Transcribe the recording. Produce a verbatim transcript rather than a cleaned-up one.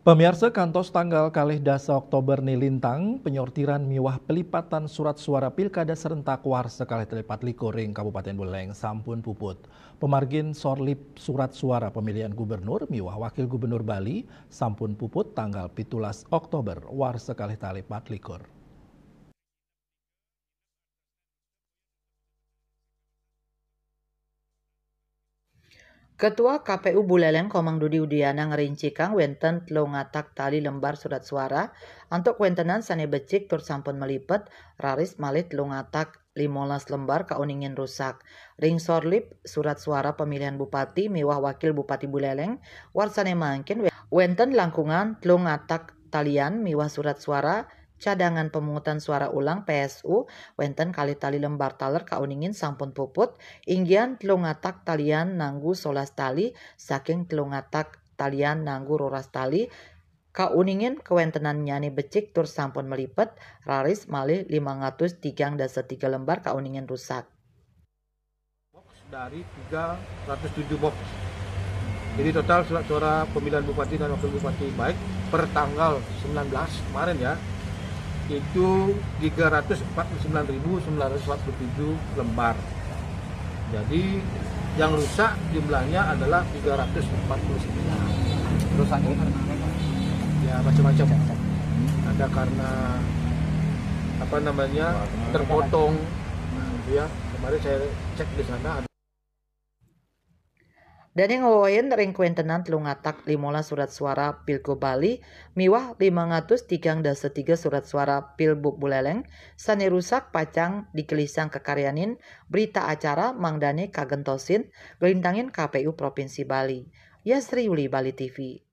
Pamiarsa, kantos tanggal kalih dasa Oktober nilintang, penyortiran miwah pelipatan surat suara pilkada serentak warsa kalih tali patlikur ring Kabupaten Buleleng sampun puput. Pamargin sorlip surat suara pemilihan gubernur miwah wakil gubernur Bali sampun puput tanggal pitulas Oktober warsa kalih tali patlikur. Ketua K P U Buleleng Komang Dudi Udiana ngerincikang wenten telung atak tali lembar surat suara antuk wentenan sane becik tur sampun melipet, raris malih telung atak limolas lembar kauningin rusak. Ring sorlip surat suara pemilihan bupati miwah wakil bupati Buleleng, warsane mangkin we-, wenten langkungan telung atak talian miwah surat suara cadangan pemungutan suara ulang P S U, wenten kalih tali lembar taler kauningin sampun puput, inggihan telung atak talian nanggu solas tali saking telung atak talian nanggu roras tali kauningin kawentenannyane becik tur sampun melipet, raris malih limang atus tigang dasa tiga lembar kauningin rusak. Dari tiga ratus tujuh box. Jadi total surat suara pemilihan bupati dan wakil bupati baik per tanggal sembilan belas kemarin ya, itu tiga ratus empat puluh sembilan ribu sembilan ratus empat puluh tujuh lembar. Jadi yang rusak jumlahnya adalah tiga ratus empat puluh sembilan. Rusaknya karena apa, Pak? Ya, macam-macam. Ada karena apa namanya, terpotong. Nah, itu ya, kemarin saya cek di sana ada. Dane ngwewehin ring kawentenan telung atak limolas surat suara Pilgub Bali miwah limang atus tigang dasa tiga surat suara Pilbub Buleleng sane rusak pacang digelisang kakaryanin berita acara mangdane kagentosin nglintangin K P U Provinsi Bali. Yasri Yuli, Bali T V.